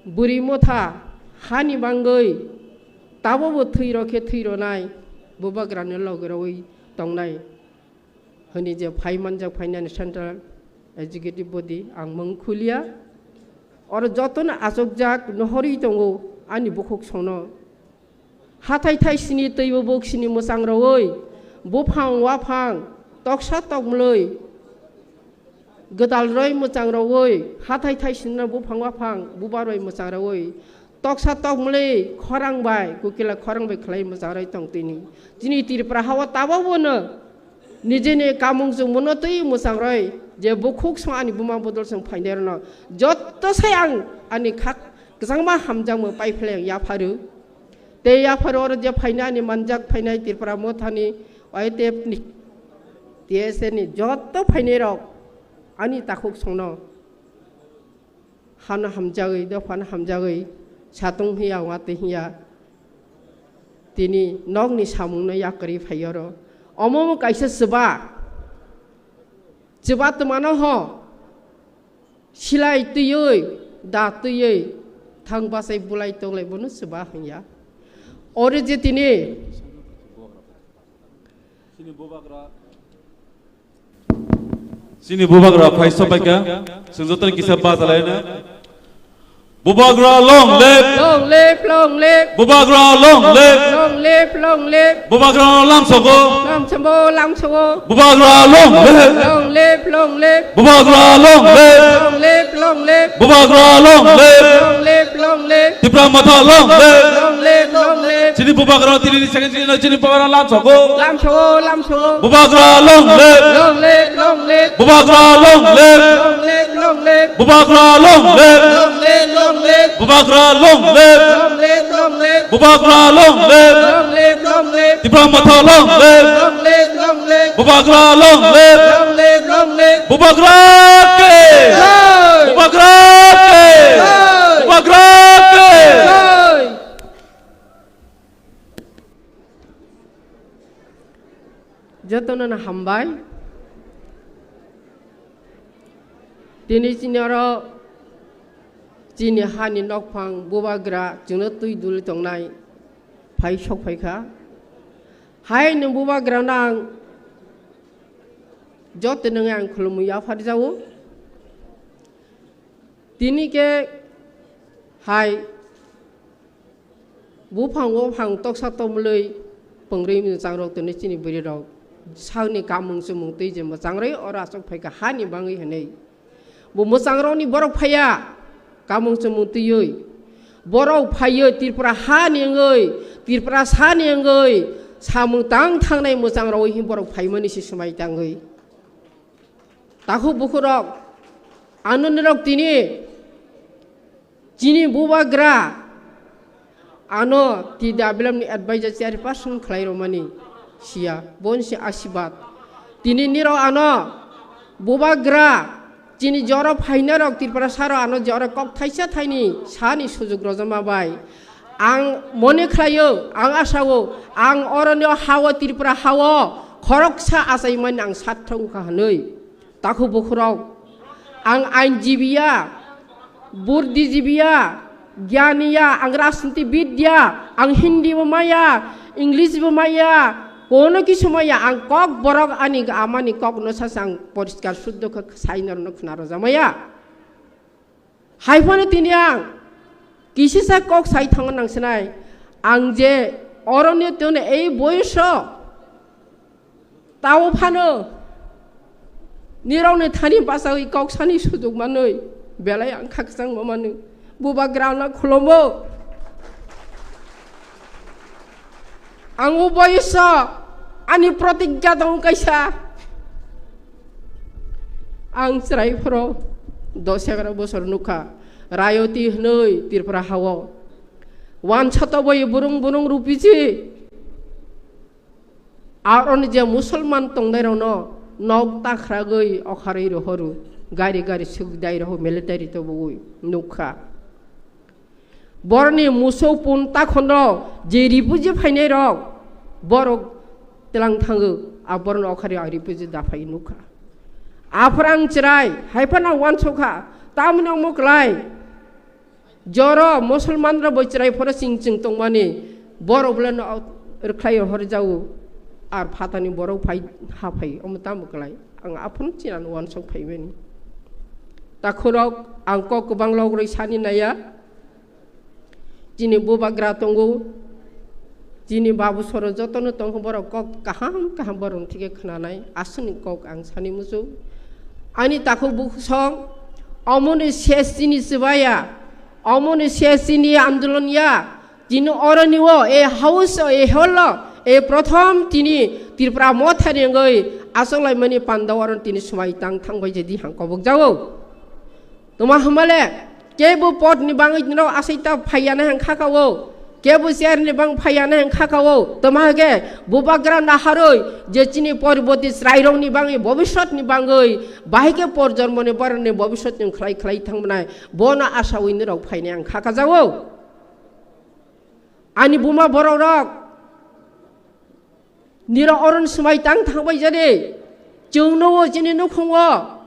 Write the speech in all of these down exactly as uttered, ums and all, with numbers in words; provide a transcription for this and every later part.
Bwrwi motha hani bangwi tabukbo thwi rw khe thwi rwnai, bubagrani loge rwui tongnai hwnwi je phai manjak phainani Central Executive Body ang mung khuliya. Oro jotono achukjak nohorwi tongo ani bukhuk songno. Hathai thai sini twibo buk sini mwchang rwui, buphang waphang, toksa tokmlwi, gwdal roi mwchang rwui, hathai thai sini buphang waphang, buba roi mwchang rwui, toksa tokmlwi khorang bai, kukila khorang bai khlai mwchang roi tong tini. Chini Tripura hao tabukbo no nijeni kamung chumungno twi mwchang roi, je bukhuk song ani buma bodol song phainai rwno jotto sai ang ani khak kwchangma hamjakmung pai phlai ang yapharu. Tei yapharo oro je phainani manjak phainai Tripura Mothani, Y T F ni, T S A ni joto phainai rok ani takhuk songno hano hamjagwi, dophano hamjagwi satung hiya, watwi hiya, tini nokni samungno yakarwi phai oro. Omo omo kaisa chuba, chuba twmano ho. Silai twiwi, da twiwi, thang bachai bulai tonglai bono chuba hwnya. Oro je tini Chini bubagra phai sopaikha, chwng jotono kisa bachalaina. Bubagra long live! Long live, long live! Bubagra long live! Long live, long live! Bubagra lamsogo! Lamsogo, lamsogo! Bubagra long live! Long live, long live! Bubagra long live! Long live, long live! Bubagra long live! Long live, long live! Tipra Motha long live! Long live, long live! Chini bubagra tini ni second chini bubagra lamsogo! Lamsogo, lamsogo! Bubagra long live! Long live, long live! Bubagra long live! Long live, long live! Bubagra long live! Long live, long live! Bubagra long live! Long live, long live! Bubagra long live! Long live, long live! Tipra Motha long live! Long live, long live! Bubagra long live! Long live, long live! Bubagra ke! Jai! Bubagra ke! Jai! Bubagra ke! Jai! Jotono no hambai. Tini chini oro chini hani nokphang bubagra chwngno twi duli tongnai phai sok phaikha. Hai nwng bubagra no ang joto nwngi ang khulumwi yapharjago. Tini khe hai buphang waphang toksa tokmlwi pwngrwi mwchang rok tini chini bwrwi rok sakni kamung chumung twi je mwchang rwi oro achuk phaikha hani bangwi hwnwi. Bo mwchang rokni borok phaiya kamung chumung twiwi. Borok phaiwi Tripura hani wngwi, Tripura sani wngwi samung tang thangnai mwchang rokwi borok phaimani se swmai tangwi. Takhuk bukhurok, ano norok tini chini bubagra ano T W F ni advisor chairperson khlai romani siya, bon si asibad. Tini nirok ano bubagra chini joro phainarok Tripura saro ano joro kok thaisa thaini sani sujuk rojama bai. Ang mone khlaio, ang asao, ang oroni hao Tripura hao khoroksa achaimani ang sat thangkha hwnwi. Takhuk bukhurok, ang ainjibiya, buddhijibiya, gyaniya, ang rajnitibidya, ang Hindi bo maya, English bo maya, kono kisu maya, ang kok borok ani amani kokno sasa ang poriskar suddho khe saino khna rojamaya. Haiphano tini ang kisisa kok sai thango nangsinai, ang je oroni tongni ei boyoso tao phano nirokni thani bachawi kok sani sujuk manwi belai ang khakchangma manwi bubagrano khulumbo. Ang o boyoso ani protigya dong kaisa. Ang chwrai phoro dos egaroh bosor nukha. Rayoti hwnwi Tripura hao. Wansa toboi burung burung rupiji. Aroni je Musulman tongnairokno nok takhragwi okharwi rohoru. Gari gari sukdai roho military tobogwi nukha. Boroni musuk pun takhono je refugee phainai rok, borok tlang thango, a boroni okhari ang refugee da phai nukha. Aphra ang chwrai, haiphano wansukha, tamni omo klai. Joro Musulman rok bai chwrai phoro ching ching tongmani, borok bole no rwkhlai hor jau, ar phatani borok phai ha phai, omo tamo kwlai, ang aphano chinani uansuk phaimani. Takhurok ang kok kwbang logrwi sani naiya, chini bubagra tongo, chini babu soro jotono tongo, borok kok kaham kaham borokni thike khwnanai, aswkni kok ang sani muchung. Ani takhuk bukhuk song, omoni ses chini chwbaya, omoni ses chini andolon ya, chini oroni o, e house o, e hall o, e prothom tini Tripura mothani wngwi achoklaimani panda oro tini swmai tang thangbai jadi hang kobok jago. Toma hamale, kebo pot ni bangwi norok asai ta phaiya na hang khaka o, kebo chair ni bang phaiya na hang khaka o. Toma hake, bubagra naharoi, je chini porboti chwrairok ni bangwi, bobisot ni bangwi, bahai khe por jormo ni borok ni bobisot ni khlai khlai thangmani, bono asawi norok phainai ang khaka jago. Ani buma borok rok, nirok oron swmai tang thangbai jadi, chwng no o chini nukhung o,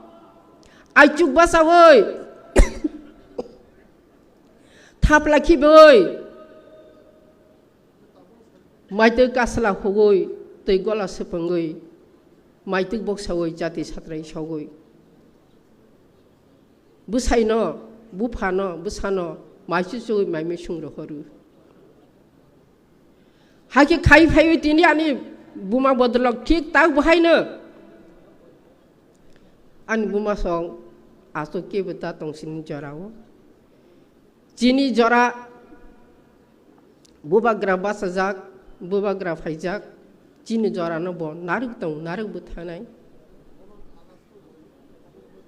aichuk basawi, thapla khibwi, maitwi kasla hugwi, twi gola swpwngwi, maitwi boksawi jati satrai sogwi. Bwsaino, buphano, bwsano, maisu chugwi maimai sung rohorwi. Hakhe khai phaiwi tini ani buma bodolok thik tak bo haino. Ani buma song aswk kebo ta tong sini jorao. Chini jora bubagra bachajak, bubagra phaijak, chini jorano bo narwk tong, narwk bo thanai.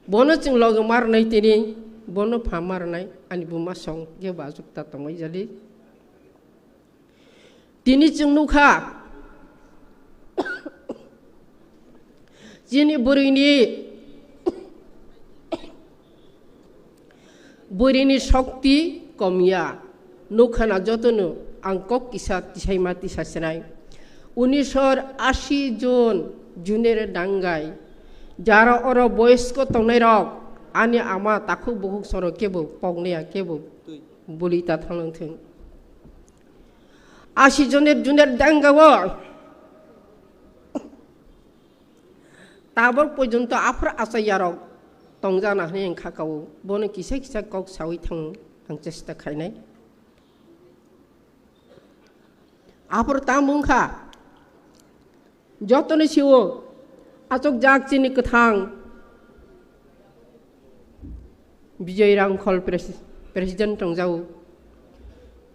Bono chwng loge marnai tini, bono pha marnai, ani buma song kebo aswk ta tongwi jali. Tini chwng nukha, chini bwrwini, bwrwini shokti komya. Nukha na jotono ang kok kisa tisaima tisa sinai. Unisor asi jon junere dangai. Jara oro boyosko tongnairok, ani ama takhuk bukhuk soro kebo poknaya, kebo buli ta thanglangthung. Asi joner juner dangao tabok porjonto aphar achaiyarok tongjana hwnwi ang khakao, bono kisa kisa kok sawi thango ang chesta khainai. Aphar tamo wngkha, jotoni sio achukjak chini kwthang Bijoy Rangkhol pres-, president tongjao.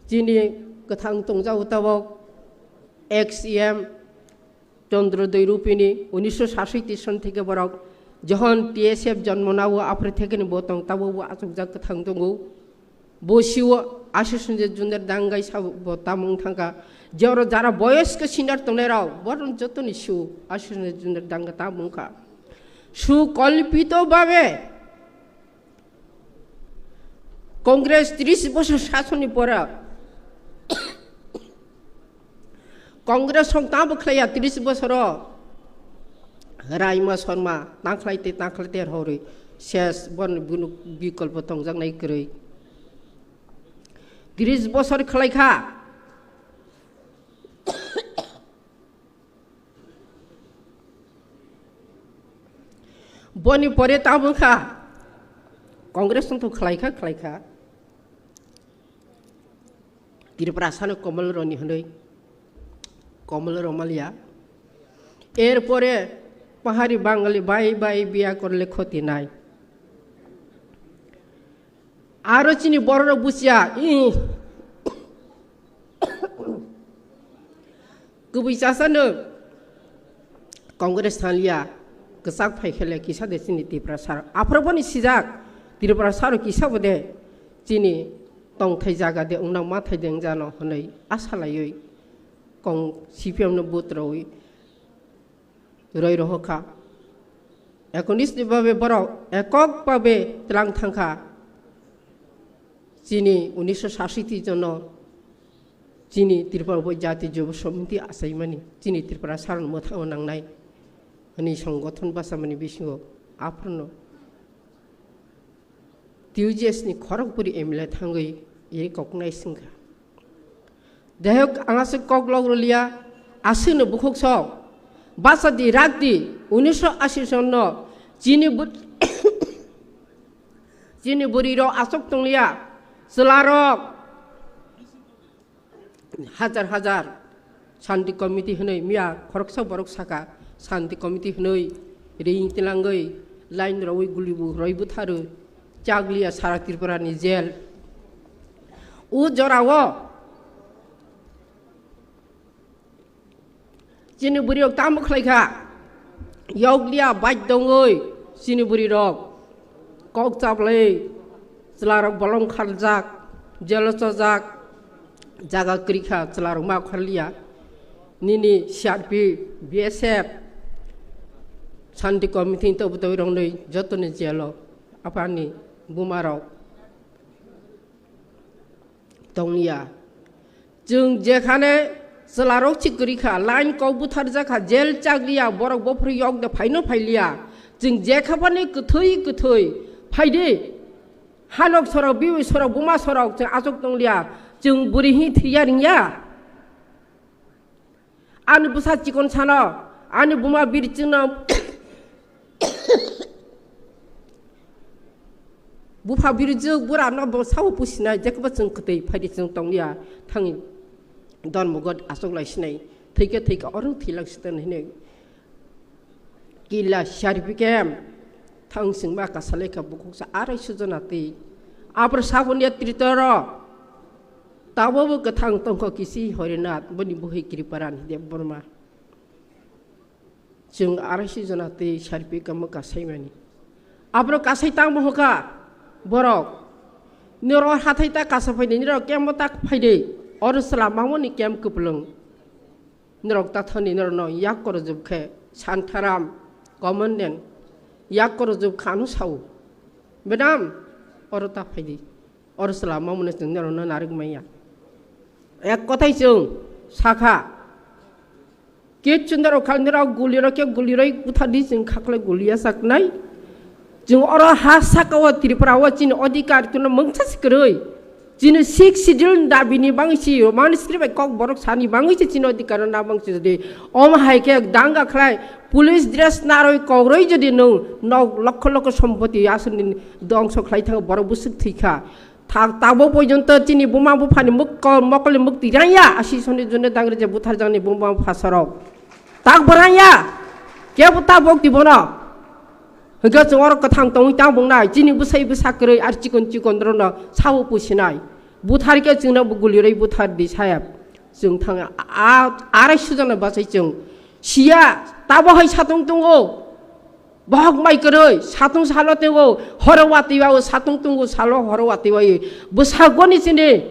Chini kwthang tongjao tabok ex E M Chandra Doi Rupini unisho sasoi tison theke borok johon T S F jonmo nao aphre thekeni bo tong tabok bo achukjak kwthang tongo. Bo siwo aswk swngjak junder dangai sabo bo tamung thangkha. Joro jara boyosko senior tongnairok, bohrok jotoni siwo aswk swngjak junder danga tamung kha. Sukolpito bhabe Congress tris bosor sasonni pora Congress rok tamo khlaiya tris bosoro Raima Sharma tangkhlai tei tangkhlai ter horwi ses bon bunu bikolpo tongjaknai kwrwi. Tris bosor khlaikha. Boni pore tamo kha Congress rok khlaikha, khlaikha. Tripura sano Komol Roni hwnwi, Komol Romalia. Erpore Pahari Bangali bai bai biya korle khoti nai. Aro chini bororok buchiya, ih. Kubui chasano Congress thanglia, kwchak phai khele kisa de chini Tripura sar. Aphro boni sijak Tripura saro kisa bo de chini tongthai jaga de wngna mathai de wngjano hwnwi asa laiwi kong C P M no vote rwi roi rohokha. Ekonish ni babe borok ekok babe tlang thangkha. Chini unisho sasiti jono chini Tripura bo jati jobo somiti achaimani chini Tripura saron mwthangwi nangnai hwnwi songothon bachamani bisingo aphrono T U J S ni khorokbwrwi M L A thangwi Iri koknai singkha. Dehok ang aswk kok lok rwliya, aswkno bukhuk sok. Basa di rak di, unisho ashi sonno chini bu-, chini bwrwi rok aswk tongliya, chwla rok hajar hajar Shanti Committee hwnwi miya khoroksa borok saka, Shanti Committee hwnwi ring tilangwi line rwwi guli bu rwi butharwi chakliya sara Tripura ni jail. O jorao chini bwrwi rok tamo khlai kha, yokliya bai tongwi chini bwrwi rok kok chaplai chwla rok bolong kharjak, jail o chojak, jaga kwrwi kha chwla rok ma kharliya. Nini C R P, B S F, Shanti Committee ni tobu tobi rok nwi jotoni jail o aphani buma rok tongya. Chwng jekhane chwlarok si kwrwi kha, line kok butharjak kha, jail chakliya, borok bophuru yok de phaino phailiya. Chwng jekhaphani kwthwi kwthwi phaidi. Hanok sorok, biwi sorok, buma sorok chwng achuk tongliya. Chwng bwrwi hi thwiya ringya. Ani bwsa chikon sano, ani buma biri chwngno bupha biri jwk bura no bo sao pusinai, jekbo chwng kwtwi phaidi chwng tongya thangwi don mugot aswk lai sinai, thwikhe thwikhe oro thwilak siten hinwi kila sari pikem. Thang singma kasalai kha bukhuksa arai sujona twi. Apor sabon ya tritoro. Tabo bo kwthang tongkho kisi Horinath boni buhi Kriparan Debbarma. Chwng arai sujona twi sarpi kamo kasaimani. Abro kasai tangbo hoka borok. Noro hathai ta kasa phaidi, noro kemo ta phaidi. Oro sala mamoni kem kwplwng. Norok tathani norokno yak korojwk khe Santaram, Commandant, yak korojwk khano sao. Madam, oro ta phaidi. Oro chwla mamano chwng norokno narwk manya. Ek kothai chwng sakha. Kichu norok khal norok gulirok khe guliroi buthardi chwng khaklai guliya saknai. Chwng oro ha saka o Tripura o chini odhikar chwngno mungsa se kwrwi. Chini Sixth Schedule ni dabi ni bangwi si Roman script bai kok borok sani bangwi se chini odhikar no nabang si jodi omo hai khe danga khlai police dress narwi kokroi jodi nwng nok lokho lokho sompoti aswk ni dongso khlai thango borok bwswk thwi kha. Thak tabok pojonto chini buma buphani muk-, mokol ni mukti rangya asi soni jone dangre je butharjakni buma bupha sorok. Tak bo rangya. Kebo tabok di bono. Hingke chwng oro kwthang tongwi tang bwngnai, chini bwsai bwsa kwrwi ar chikon chikon rokno sao pusinai. Buthar khe chwngno bo gulirwi buthar di sayap. Chwng thang a, a, arai sujana bachai chwng. Siya, tabo hai satung tongo. Bohok mai kwrwi, satung salo tongo, horo watwi o satung tongo, salo horo watwi o. Bwsagoni chini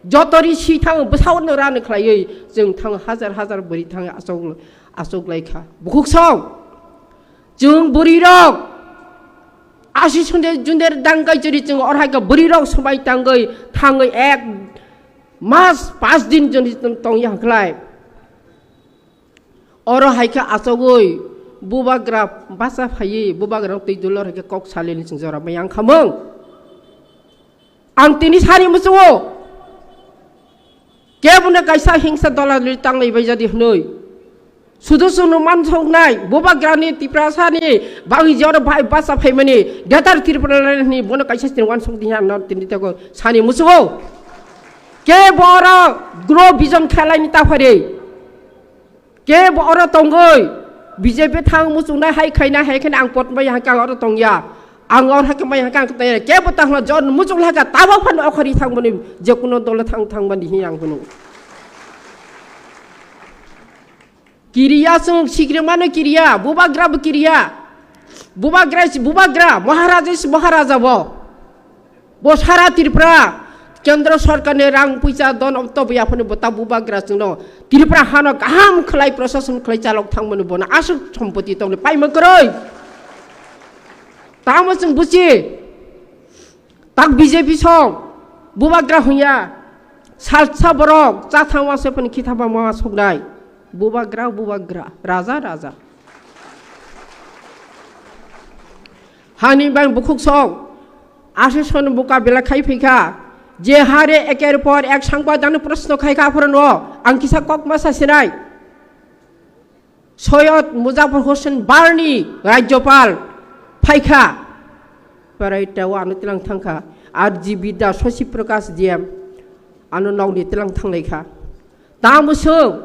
joto ri si thango, bwsagoni rani khlaiwi chwng thango, hajar hajar bwrwi thango, achuk, achuk lai kha. Bukhuk song. Chwng bwrwi rok asi sunde junder dangkai chwri chwng orhai ka bwrwi rok swbai tangwi thangwi ek mas pas din joni tong ya khlai. Oro hai kha achogwi bubagra basa phaiwi bubagra twi dulor hai khe kok salini chwng jora mai ang khamung. Ang tini sani muchungo, kebono kaisa hingsa dola rwi tanglai bai jadi hwnwi. Sudu sunu mansoknai, bubagrani Tiprasani, bangi jora bai basa phaimani, Greater Tripura ni bono kaisa sini wansok diya no tini tego sani muchungo. Kebo oro grow vision khelai ni taphari. Kebo oro tongoi, B J P thang muchungnai hai khaina hai khaina ang potmai hangka oro tongya. Ang oro hake mai hangka ang tongya. Kebo tahla jon muchung haka tabo phan okhari thang mani je kuno dole thang thang mani hi ang hunu. Kiriya sung sikre mano kiriya, bubagra bo kiriya. Bubagra si bubagra, Maharaja si Maharaja bo. Bo sara Tripura kendra sarkar ni rang puisa don obto bo yaphani bo ta bubagra chwngno Tripura hano kaham khlai prosason khlai chalok thangmani bono aswk sompoti tongni paima kwrwi. Tamo chwng buchi tak B J P song bubagra hunya salsa borok chathang wase phani khithaba ma soknai bubagra bubagra raja raja. Hani bang bukhuk song, aswk son buka bela khai phaikha, Je hare eker por ek sangbadan proshno khai kha aphuru no, ang kisa kok ma sa sinai. Soyod Muzafar Hosen Barni Rajyapal phaikha. Parai tao ano tilang thangkha. R G B da Shashi Prakash D M ano nokni tilang thanglai kha. Tamo sung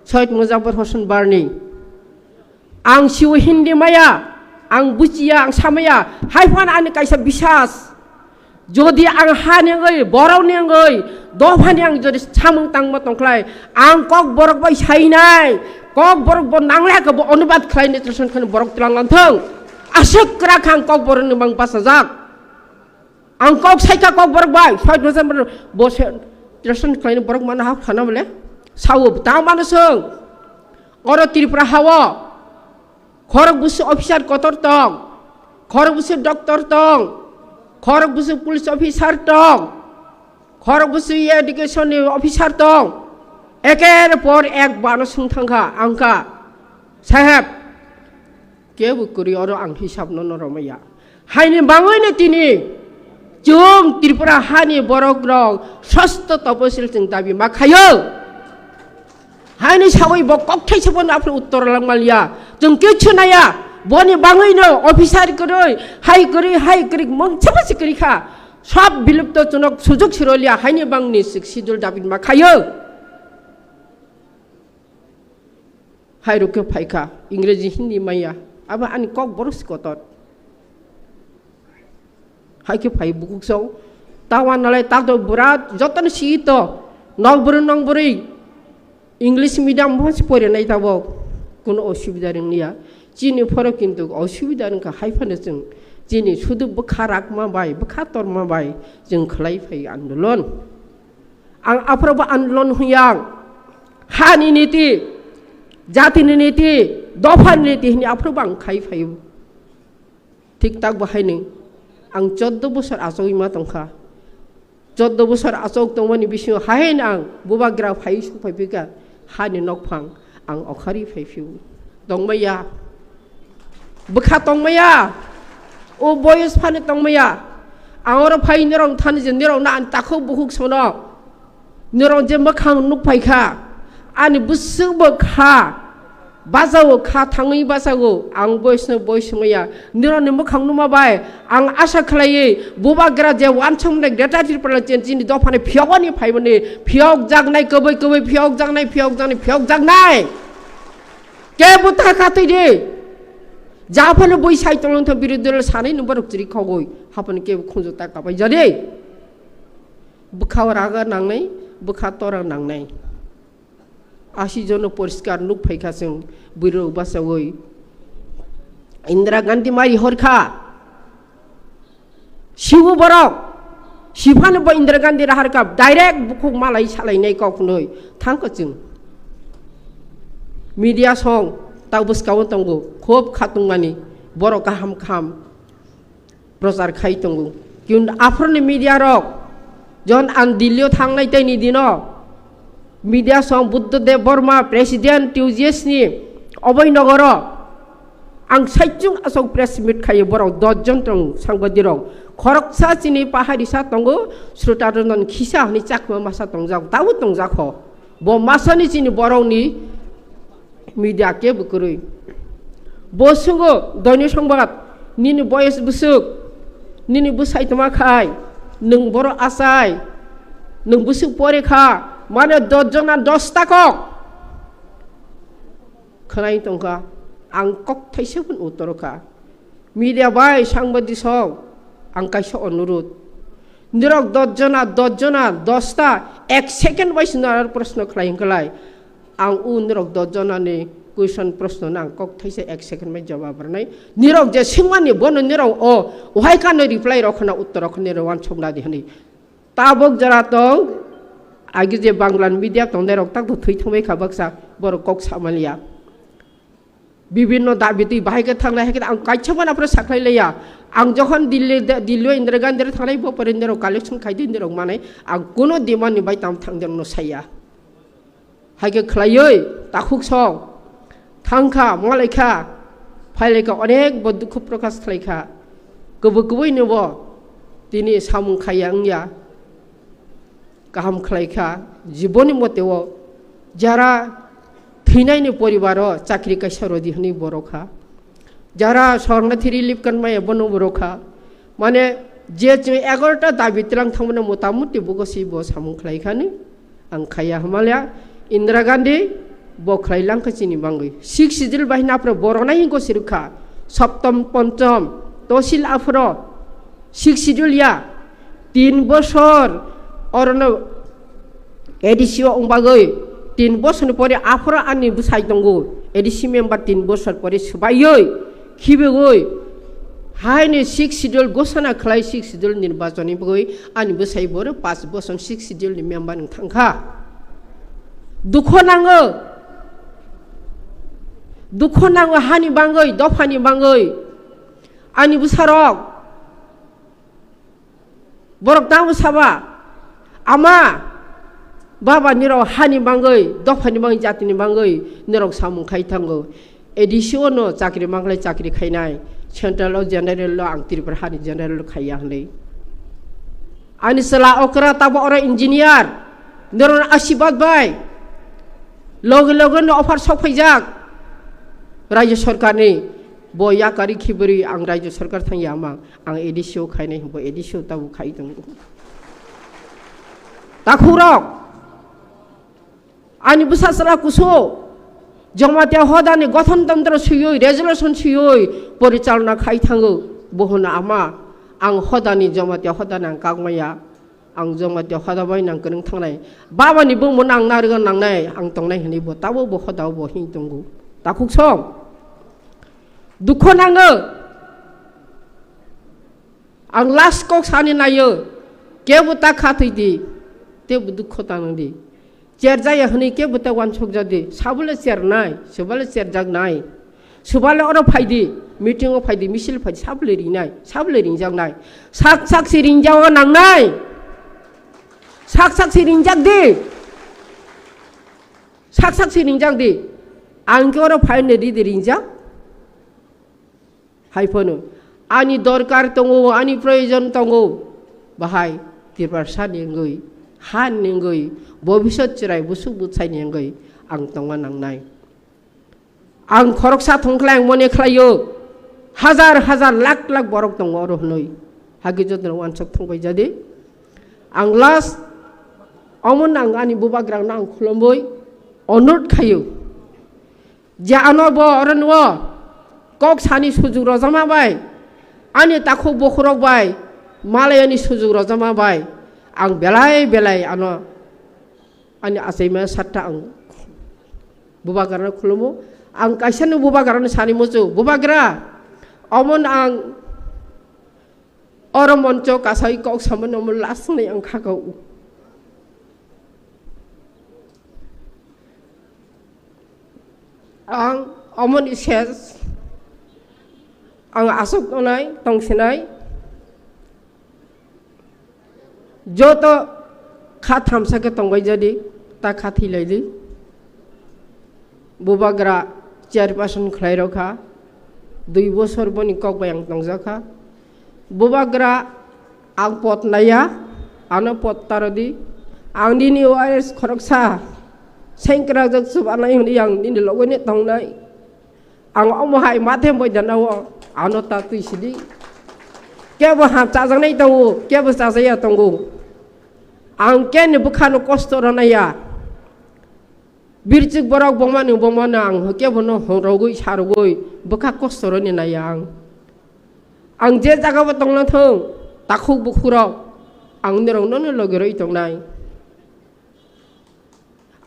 Soyod Muzafar Hosen Barni. Ang siu Hindi maya, ang buchiya, ang samaya. Hai phan ani kaisa bisas. Jodi ang hani wngwi, borokni wngwi, dophani ang jodi samung tangma tongkhlai, ang kok borok bai sainai, kok borok bo nanglai ka bo onubad khlainai, translate khlainai borok tlang lang thung. Aswk kwrak ang kok borokni mang bachajak. Ang kok saika kok borok bai, soi dosa borok bo se translate khlainai borok mana hak khana bole. Sao ta mano sung. Oro Tripura hao. Khorok busu officer kotor tong, khorok busu doctor tong, khorok busu police officer tong, khorok busu education ni officer tong. Eker por ek bano sung thangkha, angkha, "Saheb, kebo kwrwi oro ang hisab no no romaya." Haini bangwi no tini chwng Tripura hani borok rok sosto toposil chwng dabi ma khayo. Haini sawi bo kokthai se bono aphuru uttor lang maliya. Chwng kichu naya. Boni bangwi no officer kwrwi, hai kwrwi, hai kwrwi, mung chama se kwrwi kha. Sab bilupto chunok sujuk siroliya. Haini bangni sik sidul David ma khayo. Hai rukhe phaikha. Ingreji Hindi maya. Aba ani kok boros kotor. Hai khe phai bukuksong. Tawa nalai tato bura jotoni si to. Nokburi nokburi. English medium bo se porinai tabok. Kuno osubida ringya. Chini phoro kintu osubida ringkha hai phano chwng. Chini sudu bwkha rakma bai, bwkha torma bai. Chwng khlai phai andolon. Ang aphrobo andolon huyang. Hani niti, jatini niti, dophani niti hini aphrobo ang khai phaio. Thik tak bo haino ang choddo bosor achogwi ma tongkha. Choddo bosor achok tongmani bisingo haino ang bubagra phai sung phai phika hani nokphang ang okhari phai phio. Tongmaya. Bwkha tongmaya. O boyos phani tongmaya. Ang oro phai norok thani je norok na ang takhuk bukhuk sono. Norok je mwkhang nuk phai kha, ani bwswk bo kha, bachao kha, thangwi bachao, ang boisno bois wngya. Norokni mwkhang nukma bai ang asa khlaiwi, bubagra je wansukmani Greater Tipraland chini dophani phiyokni phaimani phiyok jaknai, kwbwi kwbwi phiyok jaknai, phiyok jaknai, phiyok jaknai. Kebo ta kha twi di. Japhano bui sai tonglang tha birodhi dol sanai no borok chiri khogwi, haphano kebo khunju ta kabai jadi. Bwkha raga nangnai, bwkha tora nangnai. Asi jono poriskar nuk phaikha chwng bwrwi bachawi. Indira Gandhi mari horkha. Sibu borok. Siphano bo Indira Gandhi raharkha direct bukhuk malai salainai kok nwi. Thangkha chwng. Media song ta bwskao tongo. Khub khatungmani. Borok kaham kaham. Prochar khai tongo. Kintu aphuruni media rok, jon ang Delhi o thangnai tei ni dino, media song Buddha Dev Burma, President T U G S ni oboi nogoro, ang saichung asok press meet khayo borok dos jon tong sangbadirok. Khoroksa chini paharisa tongo, Sruta Ranjan khisa hwnwi chakma masa tongjak, tabuk tongjak ho. Bo masani chini borokni media kebo kwrwi. Bo swngw doini songbat, nini boyes bwswk, nini bwsai tongma khai, nwng borok achai, nwng bwswk pore kha, mane dos jona dos ta kok khwnai tongkha, ang kok thaisa phano utoro kha. Media bai sangbadik song, ang kaisa onurud. Norok dos jona, dos jona, dos ta, ek second bai se norok proshno khlai hwnkhe lai. Ang o norok dos jona ni question proshno no ang kok thaisa ek second bai jawab rwnai. Norok je swngmani bono norok o, ohai kano reply rok khna uttor rok khna norok uansuk nadi hwnwi. Tabok jora tong, agi je Bangla media tongnai rok tak to thwi thangbai kha baksa, borok kok samaliya. Bibinno dabi twi bahai khe thanglai, hai khe ang kaisa mano aphuru sakhlai laiya. Ang jokhon Delhi, Delhi o Indira Gandhi rok thanglai, bo pore norok collection khai di, norok manai. Ang kuno demand ni bai tam thang de no saya. Hai khe khlaiwi takhuk song thang kha, malai kha, phai lai kha, onek bo dukhu prokash khlai kha. Kwbwi kwbwi ni bo tini samung khaiya wngya. kaham khlai kha, jiboni mote o jara thwinaini poribaro chakri kaisa rodi hwnwi borok kha, jara sornathi relief card maya bono borok kha, mane je chwng egarota dabi tlang thangmani motamuti bugo si bo samung khlai khani. Ang khaiya hwnmale Indira Gandhi bo khlai langkha chini bangwi. Sixth Schedule bahai naphro borok nai hinko sirwkha. Saptam, ponchom, tosil aphro Sixth Schedule ya. Tin bosor orono A D C o wng bagwi tin bosorni pore aphro ani bwsai tongo. A D C member tin bosor pore swbaiwi khibigwi haini Sixth Schedule gosana khlai Sixth Schedule nirbachonni bagwi ani bwsai boro paanch bosor Sixth Schedule ni member wng thangkha. Dukho nango, dukho nango hani bangwi, dophani bangwi. Ani bwsarok, borok tamo saba, ama, baba nirok hani bangwi, dophani bangwi, jatini bangwi nirok samung khai thango. A D C o no chakri manglai chakri khainai, central o general lo ang Tripura hani general lo khaiya hwnwi. Ani chwla okra tabo oro engineer, norok asibad bai loge loge no offer sok phaijak rajya sarkarni. Bo yakari khibiri ang rajya sarkar thangya mang, ang A D C o khainai, bo A D C o tabo khai tongo. Takhukrok, ani bwsa chwla kusu Jamatia hodani gothon tantro swiwi, resolution swiwi porichalona khai thango. Bo hwnwi ama, ang hodani, Jamatia hodani ang kak maya. Ang Jamatia hoda bai nang kwrwng thangnai. Babani bumung nang narwgwi nangnai, ang tongnai hwnwi bo tabo bo hoda bo hing tongo. Takhuk song. Dukho nango. Ang last kok sani naio. Kebo ta kha thwi di. Tebo dukho ta nang di. Cherjaya hwnwi kebo ta wansuk ja di. Sabole chernai, sabole cherjak nai. Subale oro phaidi, meeting o phaidi, misil phaidi, sabole ringnai, sabole ringjaknai. Sak sak si ringjago nangnai. Sak sak si ringjak di. Sak sak si ringjak di. Ang khe oro phaino ridi ringjak. Hai phano ani dorkar tongo, ani proyojon tongo. Bahai Tiprasa ni wngwi, ha ni wngwi, bobisot chwrai busuk bwsai ni wngwi ang tongna nangnai. Ang khoroksa thongkhlai ang mone khlaio, hajar hajar lakh lakh borok tongo oro hwnwi. Hagi jotono wansuk thangbai jadi. Ang last omon ang ani bubagrang no ang khulumwi onurot khaio. Je ano bo oro nuo kok sani sujuk rojama bai, ani takhuk bokhorok bai, malayani sujuk rojama bai, ang belai belai ano ani achaima satta ang bubagrano khulumo. Ang kaisa no bubagrano sani muchu, "Bubagra, omon ang oro moncho kasai kok samano omo lasnai ang khakao." Ang omoni ses ang aswk tongnai, tongsinai. Joto kha thamsa khe tongbai jadi, ta kha thwilaidi. Bubagra chairperson khlai rokha, dui bosor boni kok bai ang tongjakha. Bubagra ang pot naiya, ano pot tarodi. Ang nini O R S khoroksa sengkrakjak chubanai hwnwi ang nini logoino tongnai. Ang omo hai mathe boidana o ano ta twi sidi. Kebo ham chajaknai tongo, kebo chajaya tongo. Ang keni bwkhano kosto rwnaiya. Birchik borok bongmani bongmano ang kebono horogwi sarogwi bwkha kosto rwni naiya ang. Ang je jagao tongna thung, takhuk bukhurok ang norokno logi rwi tongnai.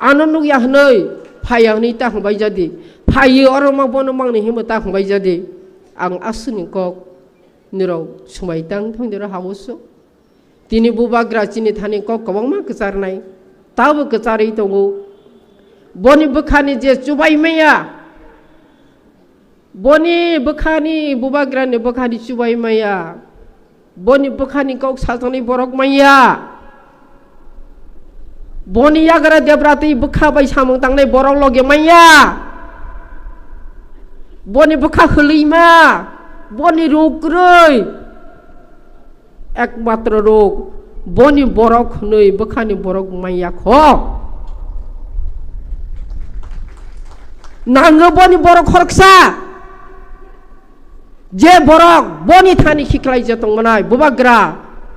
Ano nukya hwnwi, phaiya hwnwi ta hwnbai jadi. Phaiwi oro ma bono mangni hinwi ta hwnbai jadi. Ang aswkni kok nirok swmai tang thang dero habusu. Tini bubagra chini thani kok kwbangma kwcharnai. Tabo kwcharwi tongo. Boni bwkhani je chubai maya. Boni bwkhani, bubagrani bwkhani chubai maya. Boni bwkhani kok sajaknai borok manya. Boni yagra debra twi bwkha bai samung tangnai borok loge manya. Boni bwkha hwlwima. Boni ruk kwrwi. Ekmatro ruk. Boni borok hwnwi bwkhani borok manya kho. Nango boni borok khoroksa. Je borok boni thani khiklai je tongmanai, bubagra,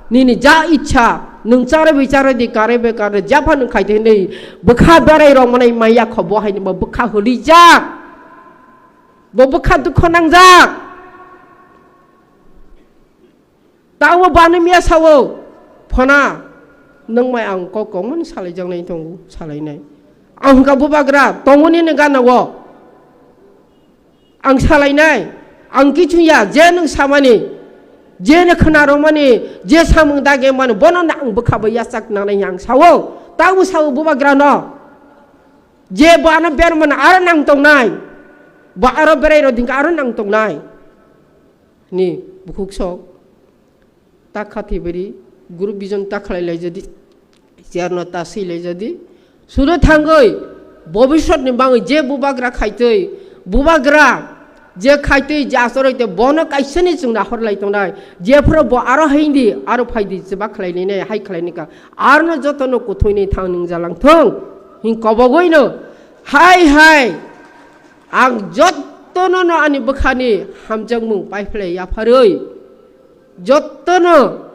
nini ja ichha, nwng chare bichare di, kare be kare, japha nwng khaite hinwi bwkha berai rok manai manya kho, bo haini bo bwkha hwlwijak. Bo bwkha dukho nangjak. Tamo bani miya sawo, "Phona, nwng mai ang kok kongmani salaijaknai tongo, salainai." Ang hwnkha, "Bubagra, tongoni ni gana o." Ang salainai, ang kichung ya, je nwng samani, je nwng khwnarwmani, je samung dagimani, bono no ang bwkha bai yachak nangnai hwnwi ang sao. Tamo sao bubagra no, je bo ano bermani aro nang tongnai, bo aro berai rok dingka aro nang tongnai. Ni bukhuk sok. Ta khathibari, group vision ta khlai laijadi, chair no ta swi laijadi. Sudo thangwi, bobiswt ni bangwi je bubagra khaitwi, bubagra je khaitwi, je achoroi tei bono kaisani chwng nahor lai tongnai, jephuru bo aro haidi, aro phaidi, chwba khlai nai, hai khlai ni ka, aro no joto no kuthwi ni thang nung jalang thung, hin kobogwi no, hai hai, ang joto no no ani bwkhani hamjakmung pai phlai yapharwi. Jotono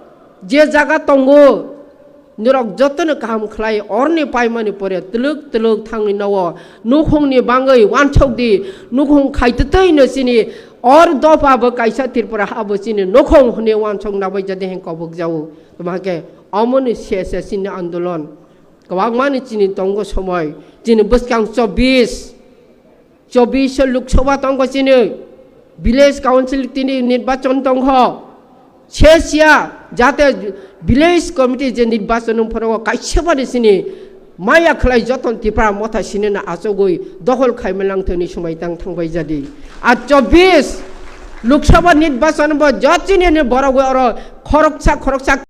je jaga tongo, norok jotono kaham khlai, oroni paimani pore twlwk twlwk thangwi nogo, nukhungni bangwi wansok di, nukhung khaitwtwi no chini or dopha bo kaisa Tripura ha bo chini nukhung hwnwi wansok nabai jadi heng kobok jao. Tamo hake omoni se se chini andolon kwbangmani chini tongo somoi, chini bwskang chobbish, chobbish Lok Sabha tongkho chini, village council tini nirbachon tongkho. Sesia jate village committee je nirbachon wng phoro kaisa bani chini maya khlai joton Tipra motha sini na achogwi dokhol khaima lang thani somai tang thangbai jadi. A chobbish Lok Sabha nirbachon bo jot chini ni borok oro khoroksa khoroksa